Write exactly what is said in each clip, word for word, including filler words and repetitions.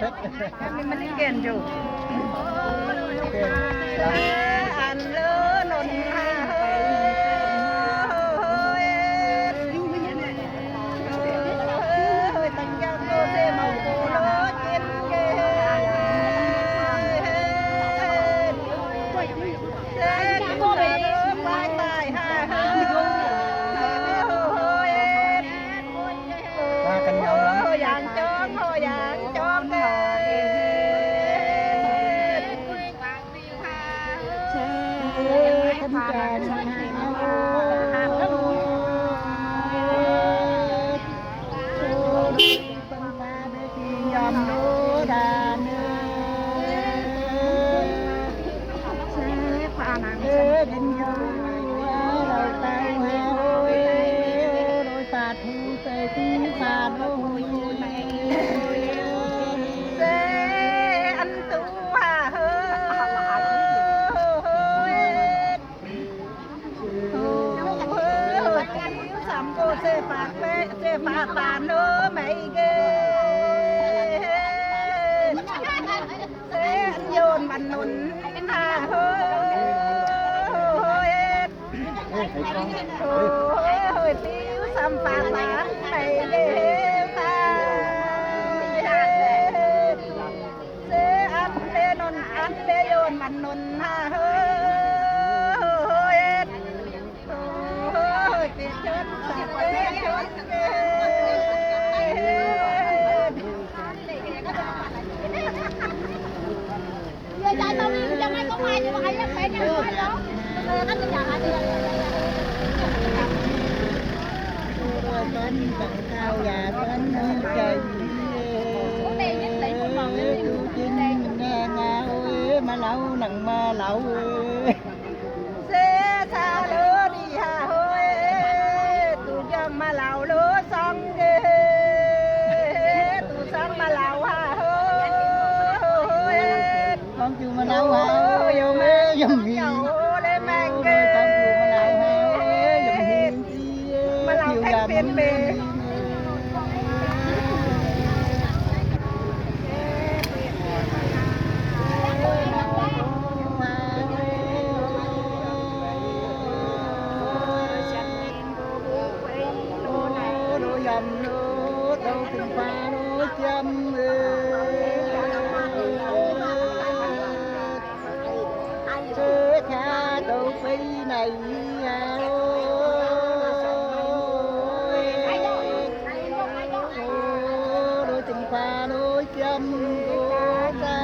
มันเก่งอยู่ อันเลอหนน ว่ากันเอาละ อย่างจอง อย่างจองเด้อ เอ้ย คำจา ยำโนดาเนอ เอ้ย เป็นอยู่ว่าเราเต้าเฮา โดยปาดหูใส่ที่ปาดหู เซอันตัวเฮา เฮ้ย เฮ้ย เฮ้ย สามโกเซฟาแปะ เซฟาตาโนไม่เก เซอันโยนมันหนุนหาเฮ้ย โอ้ย ปิ้วสามปากหลานไปเด้อตา เซอันเลหนุน อันเลโยนมันหนุนหาเฮ้ย โอ้ย เปลี่ยนจนสักเปลี่ยนจนเปลี่ยน เดี๋ยวยายตอนนี้มันจะไม่ต้องมา จะมาให้ยังเป็นอย่างน้อยแล้ว เออ ก็จะอยากหาเดือน เออ ตอนนี้ต้องเข้ายาตอนนี้ใจดี โอ้ย เต้นเต้น ดูจริงแน่งา โอ้ย มาเล่าหนังมาเล่า เอ้ย เซซาโลดีฮาโฮเอ ตูยองมาเล่าโลซองเด ตูซองมาเล่าฮาโฮเอ ซองจูมาเล่าฮาโฮเอ ยำมี เจ้าโฮเลแมงเก ซองจูมาเล่าฮาโฮเอ ยำมี มาเล่าแข่งเป็นเบ เออ ข้าโตไปไหนอ่ะ โอ้ย โอ้ย โดยจึงพาโดยจำโดยตา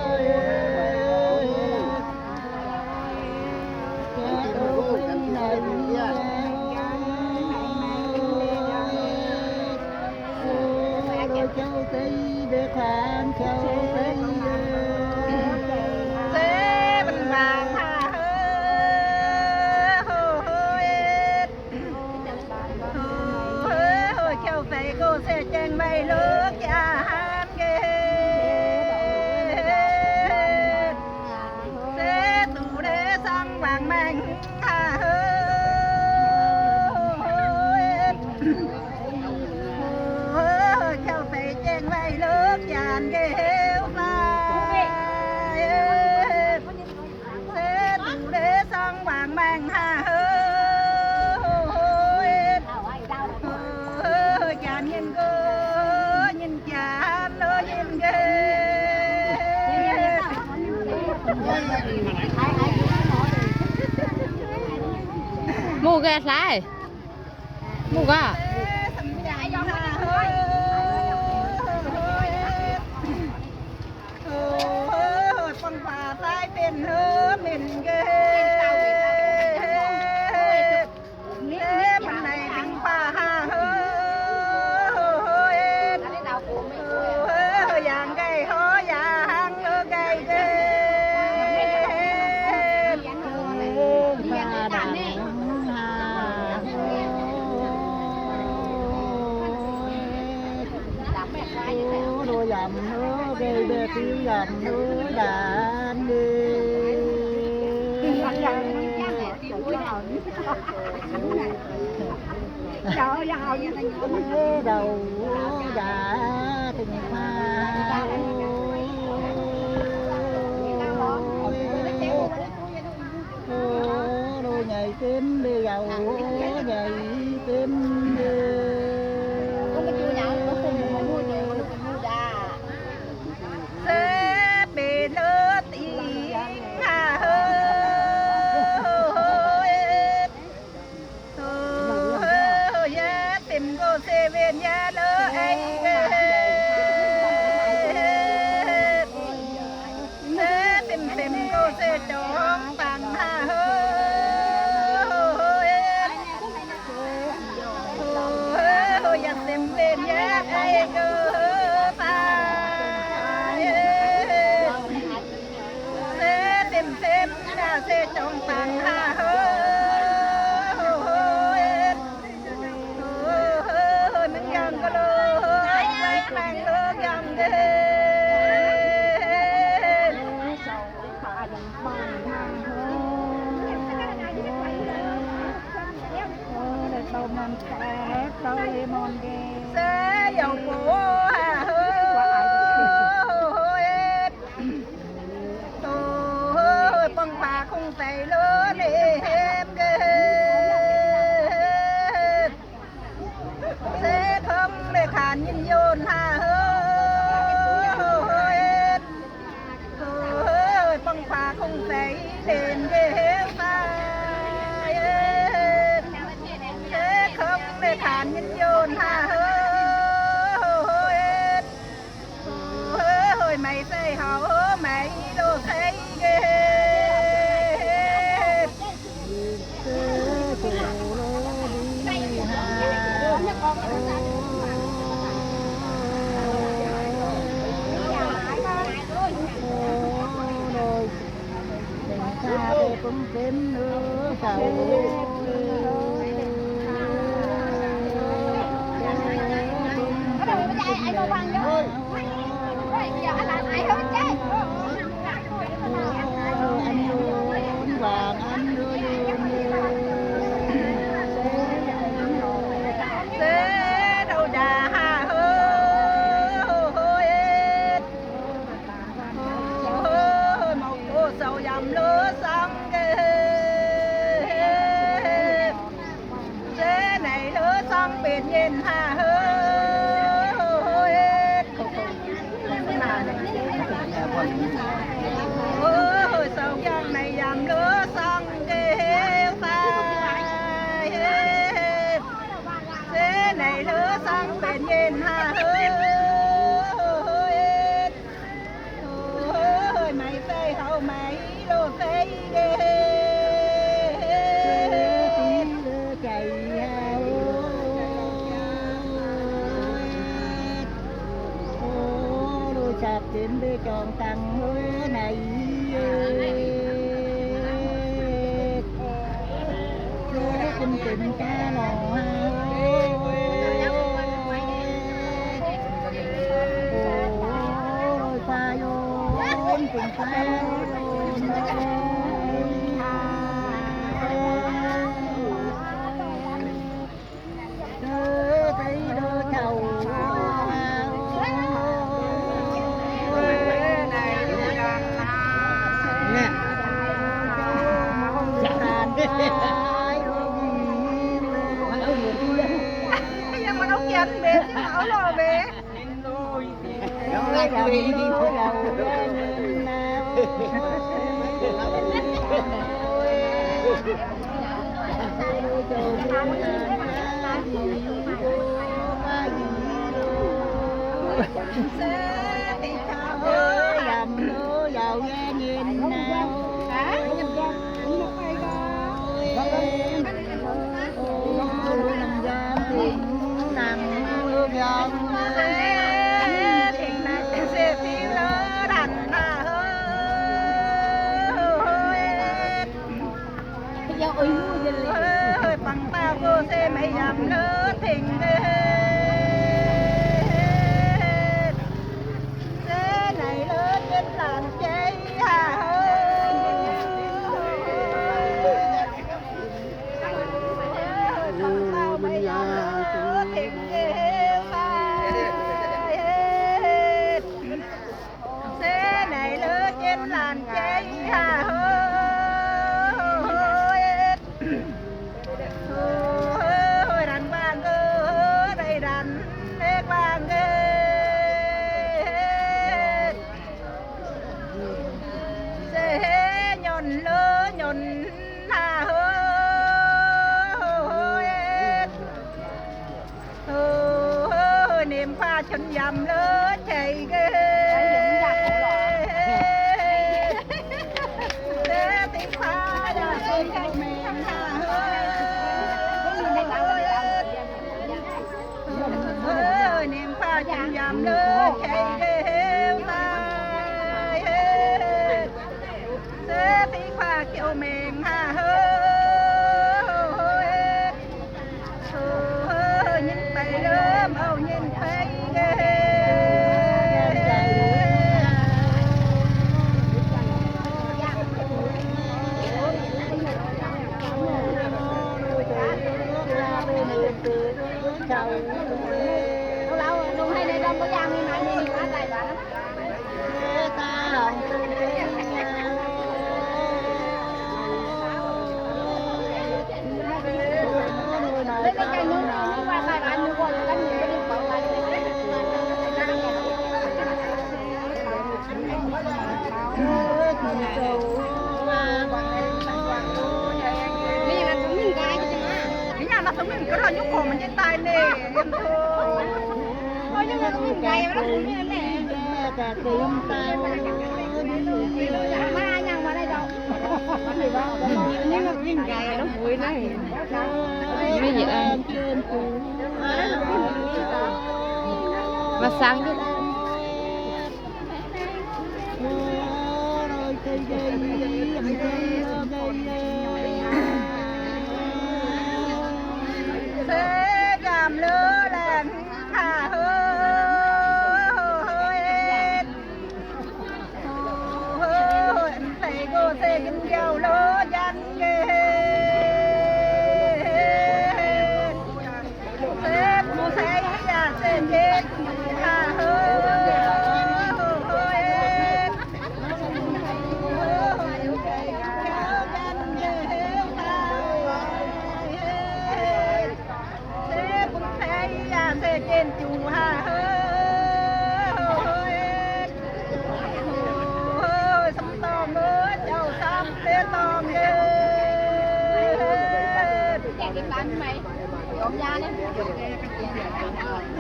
เอ้ย ข้าโตไปไหนอ่ะ โอ้ย โดยเจ้าเตยเดขานเจ้าเตยเอ้ย เซบันบางฮาเฮ้อ โฮโฮเอ็ด โฮโฮเอ็ด โฮโฮเอ็ด เขียวไฟโกเสแจงไว้โลกยาหานเกต เซตูเดสังหวังแมงฮาเฮ้อ โฮโฮเอ็ด โอ้ย เขียวไฟแจงไว้โลกยานเกลฟ้า เซตูเดสังหวังแมงฮาเฮ้อ โอ้ย จานยินโกยินจานโลยินเก หมู่แกซ้าย หมู่กะ เออ สำเนียงนะ เฮ้ย เฮ้ย เฮ้ย เฮ้ย ปังป่าตายเป็นเฮ้อเหม็นเกย เฮ้ย มันในปังป่าหาเฮ้อ เฮ้ย เฮ้ย อย่างไก่ฮ้อ อย่างเฮ้อไก่เกย เออ มาดังหา โอ้ โดยยำโอ้ เบเบปิ้วยำโอ้ ดานเด้อ เจ้าอย่าเอา เอ้ย เดาอย่าถึงพา Cái gì đây? Mà sáng chứ. Xe gam lơ làng hà hơi. Hơi, hơi, thầy cô xe kinh giao lô dăng ghê. Xe, xe, xe, xe, hơi, hơi, hơi. Xe bung xe ya xe trên chủ hà hơi. Hơi sắm tong ơi, châu sắm tê tong ơi.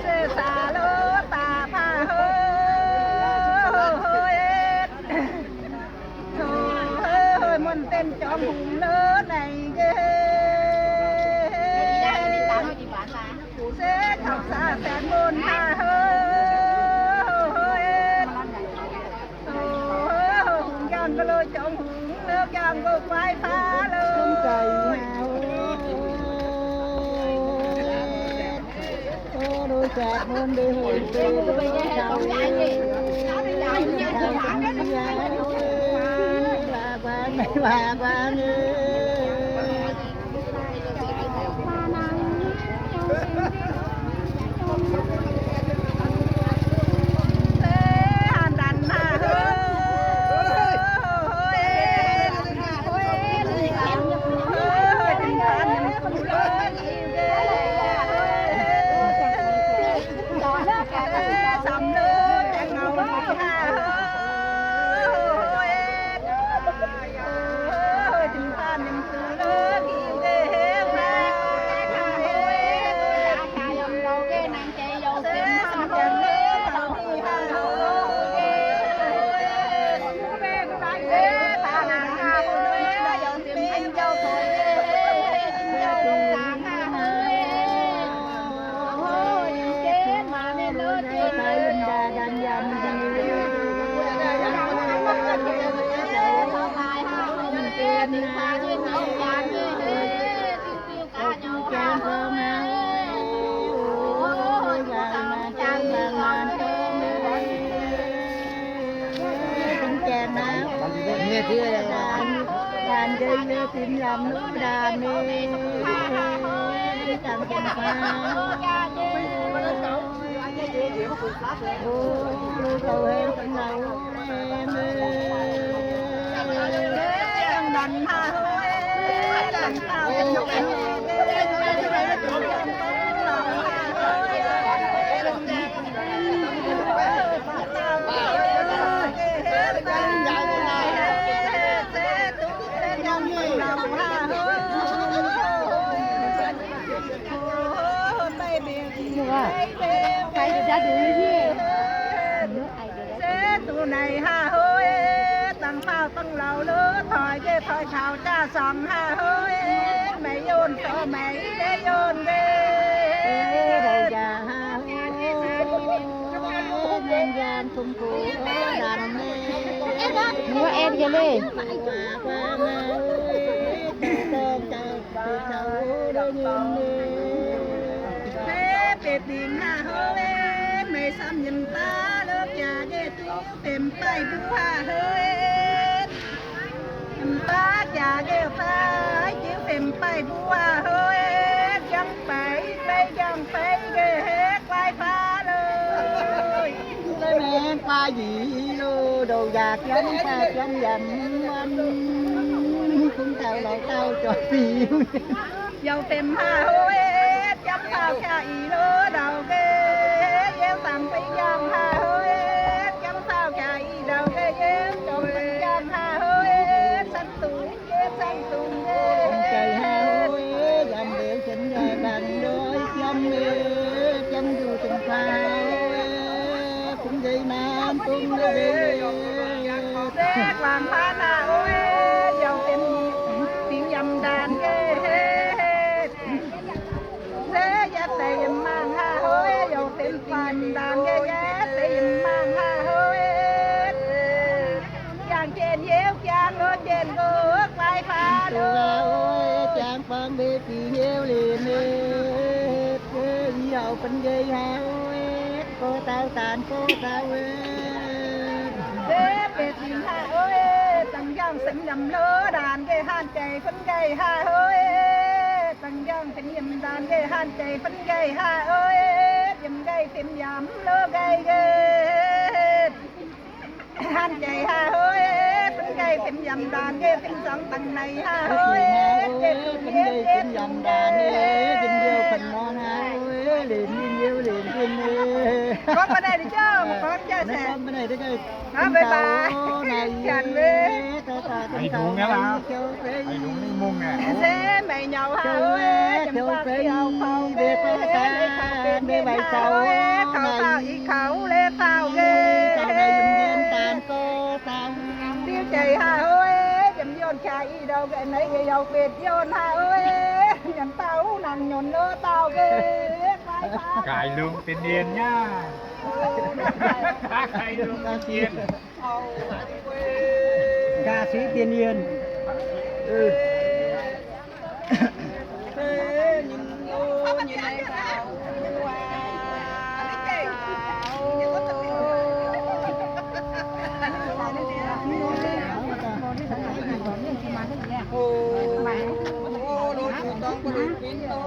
Xe xa lô ta pha hơi. Thôi, muôn tên chó hùng lơ này ghê. Sẽ khóc xa sẽ buồn hà hơi. Hùng gang cái lô chó hùng lơ gang gô quái phá lơ. Ô, đôi chạc môn đi hồi về đôi chào. Bà quan, bà quan ơi. Xe tù này hà hơi, tăng phao tăng lầu lơ, thỏi ghê thỏi khảo cha sòng hà hơi, mày yôn sổ mày ghê yôn ghê. Ê, đây là hà hơi, nhân gian không khổ đàn mê. Mua em kìa Lê. Phép bệt bình hà hơi, mày xăm nhìn ta lớp trà ghê tu phim pai bu hà hơi. Ta trà ghê phai, chiếu phim pai bu hà hơi. Giăng phai, phai giăng phai ghê hết quái phá lơi. Cái mẹ qua gì lô, đồ gà chấm pha chấm dầm. Cũng tao lẩu tao cho phiêu. Dầu phim hà hơi, chấm phao kha y lô đầu ghê, dầu tăm phi giang hà hơi, chấm phao kha y đầu ghê, dầu tăm phi giang hà hơi, sắt tủ, sắt tủ ghê. Chạy hà hơi, dòng bể chấm dài bằng đôi chấm mê, chấm dù chấm phao, cũng dây nan cũng Mâ na ơi, yau fem ping yăm đàn gai. Dê ya tê yăm mang ha ơi, yau fem ping yăm đàn gai, ya tê yăm mang ha ơi. Kiang chen yeu kiang lô chen gô, quay pha lô. Ơi, kiang pang bê ping yeu lê mê. Ơi, yau păng gai ha ơi, cô tao tàn cô tao ơi. Bê bê ping ha ơi, tăng yang sem yăm lô đàn gai hàn chay păng gai ha ơi. Tăng yang sem yăm đàn gai hàn chay păng gai ha ơi. Yăm gai sem yăm lô gai gai. Hàn chay ha ơi, păng gai sem yăm đàn gai sem song tăng nai ha ơi. Gai sem yăm sem yăm đàn gai sem yăm păng non ha ơi. Luyện viên yeu luyện viên ơi. Con bên này đi chứ, mà con chơi sẽ. Con bên này đi coi. Bye bye. Chào bye. Ai đúng á là. Ai đúng đi mông nè. Dê mày nhau ha ơi, chăm sóc châu Pau bê, bê khâu bê bê ha ơi, khâu tao i khâu lê tao gai. Tao gai yum yum tan cô tao. Tiêu chảy ha ơi, chăm yon cha i đâu gai nãy gai yau bê yon ha ơi, nhắm tao nặng nhọn lơ tao gai. Cải lương tiên điển nha. Cải lương tiên điển. Ca sĩ tiên điển. Ừ.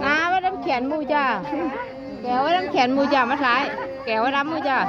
À, bắt đâm khiển mù chà. Kéo đâm khiển mù chà, mắt phải. Kéo đâm mù chà.